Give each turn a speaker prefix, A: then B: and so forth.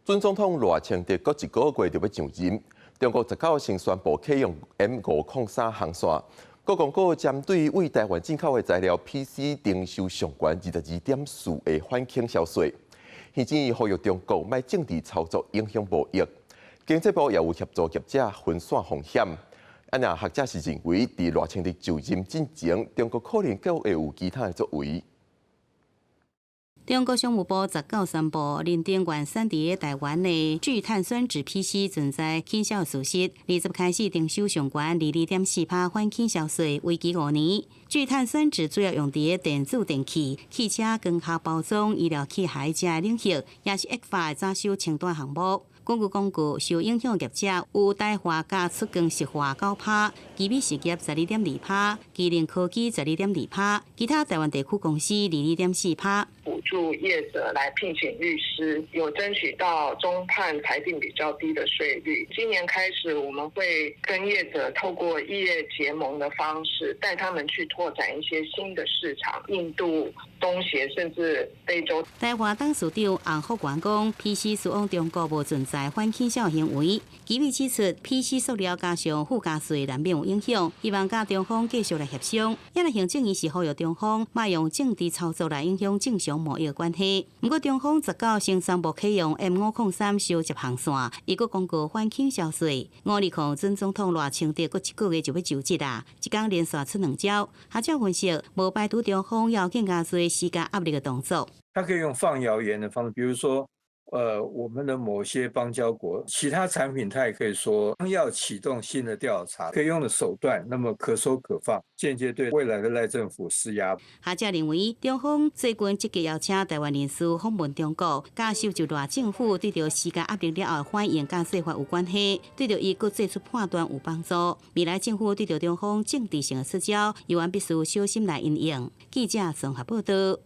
A: 準總統賴清德閣一個月就欲上任，中國19先宣布啟用 M503航線，閣公告針對對台灣進口的材料 PC 徵收上懸22.4的反傾銷稅。現在呼籲中國莫政治操作影響貿易。經濟部也有協助業者分散風險。啊，若學者是認為，佇賴清德就任進前，中國可能閣會有其他的作為。
B: 中國商務部十九宣布，認定原產佇台灣的聚碳酸酯 PC 存在傾銷事實，20開始徵收上懸22.4%反傾銷稅，為期5年。聚碳酸酯主要用佇電子電器、汽車光學包裝、醫療器械這領域，也是液化的回收清單項目。根據公告，受影響業者有台華佮出光石化9%，奇美實業12.2%，麒麟科技12.2%，其他台灣地區公司22.4%。
C: 補助業者來聘請律師，有爭取到中判裁定比較低的稅率。今年開始，我們會跟業者透過異業結盟的方式，帶他們去拓展一些新的市場，印度、東協甚至非洲。
B: 台華董事長洪福元講，PC 輸往中國無存在反傾銷行為。奇美指出，PC 塑料加上附加稅難免有影響，希望佮中方繼續來協商。也若行政院是呼籲中方，莫用政治操作來影響正常貿易關係。毋過中方19先宣布啟用 M503收集航線，伊閣公告反傾銷稅。520準總統賴清德閣一個月就欲就職啦，一工連續出兩招。學者分析，無排除中方要更加濟施加壓力的動作。
D: 他可以用放謠言的方式，比如說，我們的某些邦交國，其他產品，他也可以說要啟動新的調查，可以用的手段，那麼可收可放，間接對未來的賴政府施壓。
B: 學者認為，中方最近積極邀請台灣人士訪問中國，佮受就賴政府對著施加壓力了後反應佮做法有關係，對著伊閣做出判斷有幫助。未來政府對著中方政治性的出招，猶原必須小心來因應。記者綜合報道。